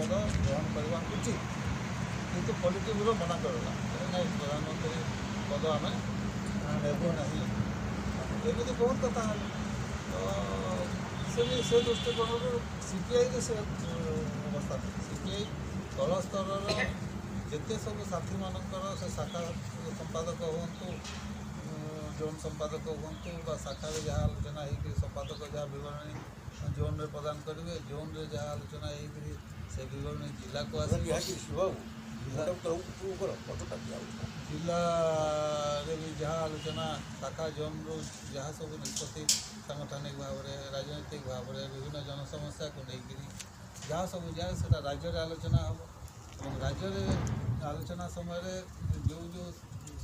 ପଦ ଗ୍ରହଣ କରିବା ଉଚିତ। କିନ୍ତୁ ପଲିଟି ବ୍ୟୁରୋ ମନା କରିଦେଲା, ନାଇଁ, ପ୍ରଧାନମନ୍ତ୍ରୀ ପଦ ଆମେ ନେବୁ ନାହିଁ। ଏମିତି ବହୁତ କଥା ହେଲା। ତ ସେ ବି ସେ ଦୃଷ୍ଟିକୋଣରୁ ସିପିଆଇରେ ସେ ଅବସ୍ଥା ନାହିଁ। ସିପିଆଇ ତଳ ସ୍ତରର ଯେତେ ସବୁ ସାଥୀମାନଙ୍କର, ସେ ଶାଖା ସମ୍ପାଦକ ହୁଅନ୍ତୁ, ଜୋନ୍ ସମ୍ପାଦକ ହୁଅନ୍ତୁ ବା ଶାଖାରେ ଯାହା ଆଲୋଚନା ହେଇକରି ସମ୍ପାଦକ ଯାହା ବିବରଣୀ ଜୋନ୍ରେ ପ୍ରଦାନ କରିବେ, ଜୋନ୍ରେ ଯାହା ଆଲୋଚନା ହେଇକରି ସେ ବିବରଣୀ ଜିଲ୍ଲାକୁ ଆସିବ, ଜିଲ୍ଲାରେ ବି ଯାହା ଆଲୋଚନା, ଶାଖା ଜୋନ୍ରୁ ଯାହା ସବୁ ନିଷ୍ପତ୍ତି ସାଙ୍ଗଠନିକ ଭାବରେ, ରାଜନୈତିକ ଭାବରେ, ବିଭିନ୍ନ ଜନସମସ୍ୟାକୁ ନେଇକରି ଯାହା ସବୁ ଯାଏ, ସେଟା ରାଜ୍ୟରେ ଆଲୋଚନା ହେବ। ଏବଂ ରାଜ୍ୟରେ ଆଲୋଚନା ସମୟରେ ଯେଉଁ ଯେଉଁ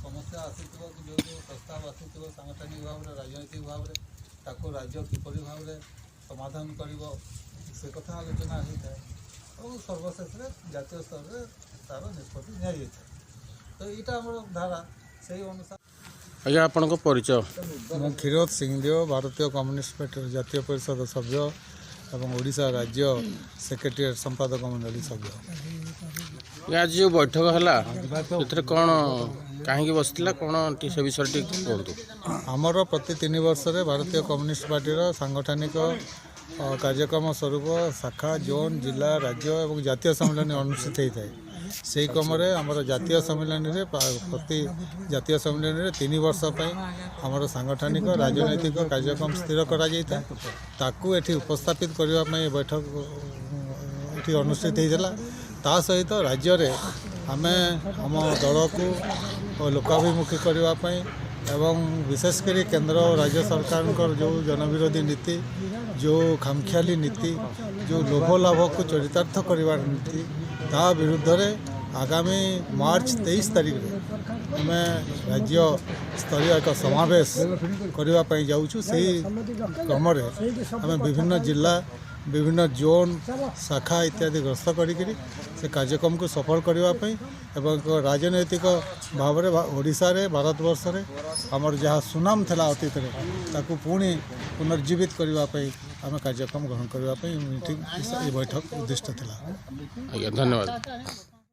ସମସ୍ୟା ଆସିଥିବ କି ଯେଉଁ ଯେଉଁ ପ୍ରସ୍ତାବ ଆସିଥିବ ସାଙ୍ଗଠନିକ ଭାବରେ, ରାଜନୈତିକ ଭାବରେ, ତାକୁ ରାଜ୍ୟ କିପରି ଭାବରେ ସମାଧାନ କରିବ, ସେ କଥା ଆଲୋଚନା ହୋଇଥାଏ ଏବଂ ସର୍ବଶେଷରେ ଜାତୀୟ ସ୍ତରରେ ତା'ର ନିଷ୍ପତ୍ତି ନିଆଯାଇଥାଏ। ତ ଏଇଟା ଆମର ଧାରା, ସେଇ ଅନୁସାରେ। ଆଜ୍ଞା, ଆପଣଙ୍କ ପରିଚୟ? ମୁଁ କ୍ଷୀରୋଦ ସିଂଦେଓ, ଭାରତୀୟ କମ୍ୟୁନିଷ୍ଟ ପାର୍ଟିର ଜାତୀୟ ପରିଷଦ ସଭ୍ୟ ଏବଂ ଓଡ଼ିଶା ରାଜ୍ୟ ସେକ୍ରେଟେରିଏଟ୍ ସମ୍ପାଦକ ମଣ୍ଡଳୀ ସଭ୍ୟ। ଆଜି ଯେଉଁ ବୈଠକ ହେଲା, ସେଥିରେ କ'ଣ, କାହିଁକି ବସିଥିଲା, କ'ଣ ଟିକେ ସେ ବିଷୟରେ ଟିକେ କୁହନ୍ତୁ। ଆମର ପ୍ରତି 3 ବର୍ଷରେ ଭାରତୀୟ କମ୍ୟୁନିଷ୍ଟ ପାର୍ଟିର ସାଙ୍ଗଠନିକ କାର୍ଯ୍ୟକ୍ରମ ସ୍ୱରୂପ ଶାଖା, ଜୋନ୍, ଜିଲ୍ଲା, ରାଜ୍ୟ ଏବଂ ଜାତୀୟ ସମ୍ମିଳନୀ ଅନୁଷ୍ଠିତ ହୋଇଥାଏ। ସେହି କ୍ରମରେ ଆମର ଜାତୀୟ ସମ୍ମିଳନୀରେ, ପ୍ରତି ଜାତୀୟ ସମ୍ମିଳନୀରେ 3 ବର୍ଷ ପାଇଁ ଆମର ସାଙ୍ଗଠନିକ ରାଜନୈତିକ କାର୍ଯ୍ୟକ୍ରମ ସ୍ଥିର କରାଯାଇଥାଏ। ତାକୁ ଏଠି ଉପସ୍ଥାପିତ କରିବା ପାଇଁ ବୈଠକ ଏଠି ଅନୁଷ୍ଠିତ ହୋଇଥିଲା। ତା ସହିତ ରାଜ୍ୟରେ ଆମେ ଆମ ଦଳକୁ ଲୋକାଭିମୁଖୀ କରିବା ପାଇଁ ଏବଂ ବିଶେଷ କରି କେନ୍ଦ୍ର ଓ ରାଜ୍ୟ ସରକାରଙ୍କର ଯେଉଁ ଜନବିରୋଧୀ ନୀତି, ଯେଉଁ ଖାମଖିଆଲି ନୀତି, ଯେଉଁ ଲୋଭ ଲାଭକୁ ଚରିତାର୍ଥ କରିବାର ନୀତି, ତା ବିରୁଦ୍ଧରେ ଆଗାମୀ ମାର୍ଚ୍ଚ 23 ତାରିଖରେ ଆମେ ରାଜ୍ୟ ସ୍ତରୀୟ ଏକ ସମାବେଶ କରିବା ପାଇଁ ଯାଉଛୁ। ସେହି କ୍ରମରେ ଆମେ ବିଭିନ୍ନ ଜିଲ୍ଲା, ବିଭିନ୍ନ ଜୋନ୍, ଶାଖା ଇତ୍ୟାଦି ଗସ୍ତ କରିକିରି ସେ କାର୍ଯ୍ୟକ୍ରମକୁ ସଫଳ କରିବା ପାଇଁ ଏବଂ ଏକ ରାଜନୈତିକ ଭାବରେ ଓଡ଼ିଶାରେ, ଭାରତବର୍ଷରେ ଆମର ଯାହା ସୁନାମ ଥିଲା ଅତୀତରେ, ତାକୁ ପୁଣି ପୁନର୍ଜୀବିତ କରିବା ପାଇଁ ଆମେ କାର୍ଯ୍ୟକ୍ରମ ଗ୍ରହଣ କରିବା ପାଇଁ ମିଟିଂ, ଏ ବୈଠକ ଉଦ୍ଦିଷ୍ଟ ଥିଲା। ଆଜ୍ଞା, ଧନ୍ୟବାଦ।